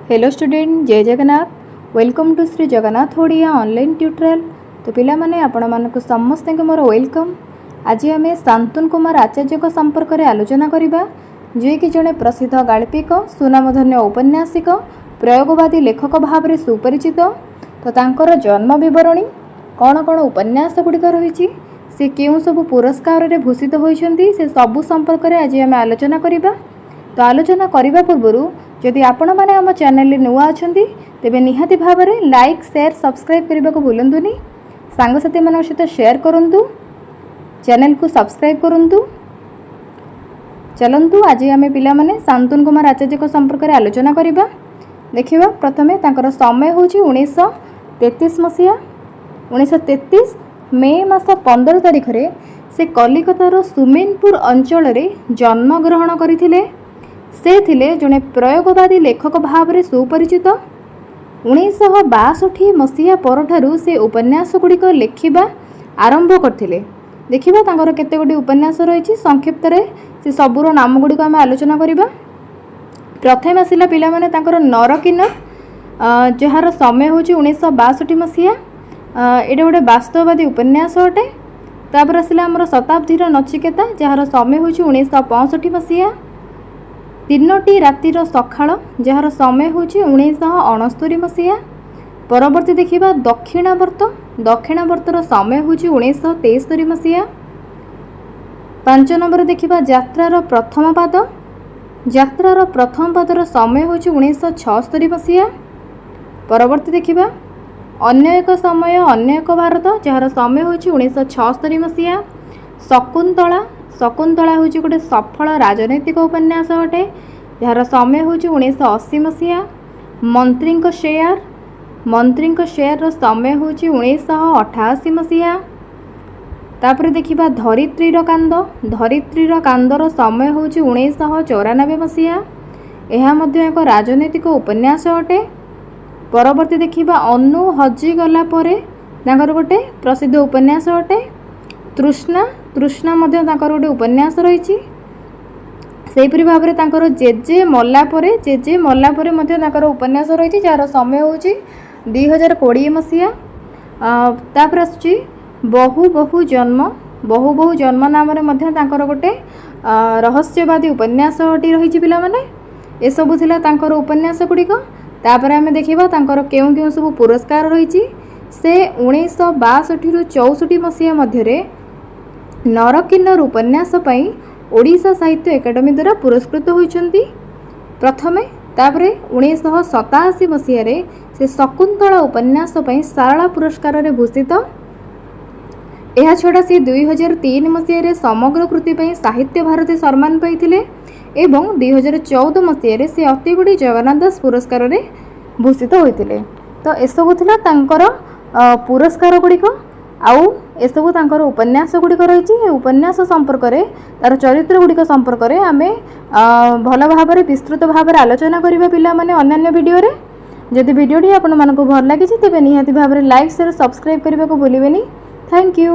Hello student, Jay Jagannath. Welcome to Shri Jagannath Odia online tutorial. ତ ପିଲାମାନେ, ଆପଣମାନଙ୍କୁ ସମସ୍ତଙ୍କୁ ମୋର welcome. ଆଜି ଆମେ ଶାନ୍ତନୁ କୁମାର ଆଚାର୍ଯ୍ୟଙ୍କ ସମ୍ପର୍କରେ ଆଲୋଚନା କରିବା, ଯିଏକି ଜଣେ ପ୍ରସିଦ୍ଧ ଗାଳ୍ପିକ, ସୁନାମଧନ୍ୟ ଔପନ୍ୟାସିକ, ପ୍ରୟୋଗବାଦୀ ଲେଖକ ଭାବରେ ସୁପରିଚିତ। ତ ତାଙ୍କର ଜନ୍ମ ବିବରଣୀ, କ'ଣ କ'ଣ ଉପନ୍ୟାସ ଗୁଡ଼ିକ ରହିଛି, ସେ କେଉଁ ସବୁ ପୁରସ୍କାରରେ ଭୂଷିତ ହୋଇଛନ୍ତି, ସେ ସବୁ ସମ୍ପର୍କରେ ଆଜି ଆମେ ଆଲୋଚନା କରିବା। ତ ଆଲୋଚନା କରିବା ପୂର୍ବରୁ ଯଦି ଆପଣମାନେ ଆମ ଚ୍ୟାନେଲରେ ନୂଆ ଅଛନ୍ତି, ତେବେ ନିହାତି ଭାବରେ ଲାଇକ୍, ସେୟାର, ସବସ୍କ୍ରାଇବ୍ କରିବାକୁ ଭୁଲନ୍ତୁନି। ସାଙ୍ଗସାଥିମାନଙ୍କ ସହିତ ସେୟାର କରନ୍ତୁ, ଚ୍ୟାନେଲକୁ ସବସ୍କ୍ରାଇବ୍ କରନ୍ତୁ। ଚାଲନ୍ତୁ, ଆଜି ଆମେ ପିଲାମାନେ ଶାନ୍ତନୁ କୁମାର ଆଚାର୍ଯ୍ୟଙ୍କ ସମ୍ପର୍କରେ ଆଲୋଚନା କରିବା। ଦେଖିବା ପ୍ରଥମେ ତାଙ୍କର ସମୟ ହେଉଛି 1933 ମସିହା। 1933 ମେ ମାସ 15 ତାରିଖରେ ସେ କଲିକତାର ସୁମେନପୁର ଅଞ୍ଚଳରେ ଜନ୍ମଗ୍ରହଣ କରିଥିଲେ। ସେ ଥିଲେ ଜଣେ ପ୍ରୟୋଗବାଦୀ ଲେଖକ ଭାବରେ ସୁପରିଚିତ। 1962 ମସିହା ପରଠାରୁ ସେ ଉପନ୍ୟାସ ଗୁଡ଼ିକ ଲେଖିବା ଆରମ୍ଭ କରିଥିଲେ। ଦେଖିବା ତାଙ୍କର କେତେ ଗୁଡ଼ିଏ ଉପନ୍ୟାସ ରହିଛି। ସଂକ୍ଷିପ୍ତରେ ସେ ସବୁର ନାମ ଗୁଡ଼ିକ ଆମେ ଆଲୋଚନା କରିବା। ପ୍ରଥମେ ଆସିଲା ପିଲାମାନେ ତାଙ୍କର ନରକିନ୍ନର, ଯାହାର ସମୟ ହେଉଛି 1962 ମସିହା। ଏଇଟା ଗୋଟେ ବାସ୍ତବବାଦୀ ଉପନ୍ୟାସ ଅଟେ। ତାପରେ ଆସିଲା ଆମର ଶତାବ୍ଦୀର ନଚିକେତା, ଯାହାର ସମୟ ହେଉଛି 1965 ମସିହା। ତିନୋଟି ରାତିର ସକାଳ, ଯାହାର ସମୟ ହେଉଛି 1969 ମସିହା। ପରବର୍ତ୍ତୀ ଦେଖିବା ଦକ୍ଷିଣାବର୍ତ୍ତ। ଦକ୍ଷିଣାବର୍ତ୍ତର ସମୟ ହେଉଛି 1973 ମସିହା। 5 ନମ୍ବର ଦେଖିବା ଯାତ୍ରାର ପ୍ରଥମ ପାଦ। ଯାତ୍ରାର ପ୍ରଥମ ପାଦର ସମୟ ହେଉଛି 1976 ମସିହା। ପରବର୍ତ୍ତୀ ଦେଖିବା ଅନ୍ୟ ଏକ ସମୟ ଅନ୍ୟ ଏକ ଭାରତ, ଯାହାର ସମୟ ହେଉଛି 1976 ମସିହା। ଶକୁନ୍ତଳା। ଶକୁନ୍ତଳା ହେଉଛି ଗୋଟେ ସଫଳ ରାଜନୈତିକ ଉପନ୍ୟାସ ଅଟେ, ଯାହାର ସମୟ ହେଉଛି 1980 ମସିହା। ମନ୍ତ୍ରୀଙ୍କ ସେୟାର। ମନ୍ତ୍ରୀଙ୍କ ସେୟାରର ସମୟ ହେଉଛି 1988 ମସିହା। ତାପରେ ଦେଖିବା ଧରିତ୍ରୀର କାନ୍ଦ। ଧରିତ୍ରୀର କାନ୍ଦର ସମୟ ହେଉଛି 1994 ମସିହା। ଏହା ମଧ୍ୟ ଏକ ରାଜନୈତିକ ଉପନ୍ୟାସ ଅଟେ। ପରବର୍ତ୍ତୀ ଦେଖିବା ଅନୁ ହଜିଗଲା ପରେ, ତାଙ୍କର ଗୋଟେ ପ୍ରସିଦ୍ଧ ଉପନ୍ୟାସ ଅଟେ। ତୃଷ୍ଣା। ତୃଷ୍ଣା ମଧ୍ୟ ତାଙ୍କର ଗୋଟେ ଉପନ୍ୟାସ ରହିଛି। ସେହିପରି ଭାବରେ ତାଙ୍କର ଜେଜେ ମଲା ପରେ, ଜେଜେ ମଲା ପରେ ମଧ୍ୟ ତାଙ୍କର ଉପନ୍ୟାସ ରହିଛି, ଯାହାର ସମୟ ହେଉଛି 2020 ମସିହା। ତାପରେ ଆସୁଛି ବହୁ ବହୁ ଜନ୍ମ। ବହୁ ବହୁ ଜନ୍ମ ନାମରେ ମଧ୍ୟ ତାଙ୍କର ଗୋଟେ ରହସ୍ୟବାଦୀ ଉପନ୍ୟାସଟି ରହିଛି। ପିଲାମାନେ, ଏସବୁ ଥିଲା ତାଙ୍କର ଉପନ୍ୟାସ ଗୁଡ଼ିକ। ତାପରେ ଆମେ ଦେଖିବା ତାଙ୍କର କେଉଁ କେଉଁ ସବୁ ପୁରସ୍କାର ରହିଛି। ସେ 1962ରୁ 64 ମସିହା ମଧ୍ୟରେ ନରକିନ୍ନର ଉପନ୍ୟାସ ପାଇଁ ଓଡ଼ିଶା ସାହିତ୍ୟ ଏକାଡେମୀ ଦ୍ୱାରା ପୁରସ୍କୃତ ହୋଇଛନ୍ତି ପ୍ରଥମେ। ତାପରେ 1987 ମସିହାରେ ସେ ଶକୁନ୍ତଳା ଉପନ୍ୟାସ ପାଇଁ ସାରଳା ପୁରସ୍କାରରେ ଭୂଷିତ। ଏହାଛଡ଼ା ସେ 2003 ମସିହାରେ ସମଗ୍ର କୃତି ପାଇଁ ସାହିତ୍ୟ ଭାରତୀ ସମ୍ମାନ ପାଇଥିଲେ ଏବଂ 2014 ମସିହାରେ ସେ ଅତିବଡ଼ି ଜଗନ୍ନାଥ ଦାସ ପୁରସ୍କାରରେ ଭୂଷିତ ହୋଇଥିଲେ। ତ ଏସବୁ ଥିଲା ତାଙ୍କର ପୁରସ୍କାର ଗୁଡ଼ିକ ଆଉ ଏସବୁ ତାଙ୍କର ଉପନ୍ୟାସ ଗୁଡ଼ିକ ରହିଛି। ଏ ଉପନ୍ୟାସ ସମ୍ପର୍କରେ, ତାର ଚରିତ୍ର ଗୁଡ଼ିକ ସମ୍ପର୍କରେ ଆମେ ଭଲ ଭାବରେ, ବିସ୍ତୃତ ଭାବରେ ଆଲୋଚନା କରିବା ପିଲାମାନେ ଅନ୍ୟାନ୍ୟ ଭିଡ଼ିଓରେ। ଯଦି ଭିଡ଼ିଓଟି ଆପଣମାନଙ୍କୁ ଭଲ ଲାଗିଛି, ତେବେ ନିହାତି ଭାବରେ ଲାଇକ୍, ସେୟାର, ସବସ୍କ୍ରାଇବ୍ କରିବାକୁ ଭୁଲିବେନି। Thank you.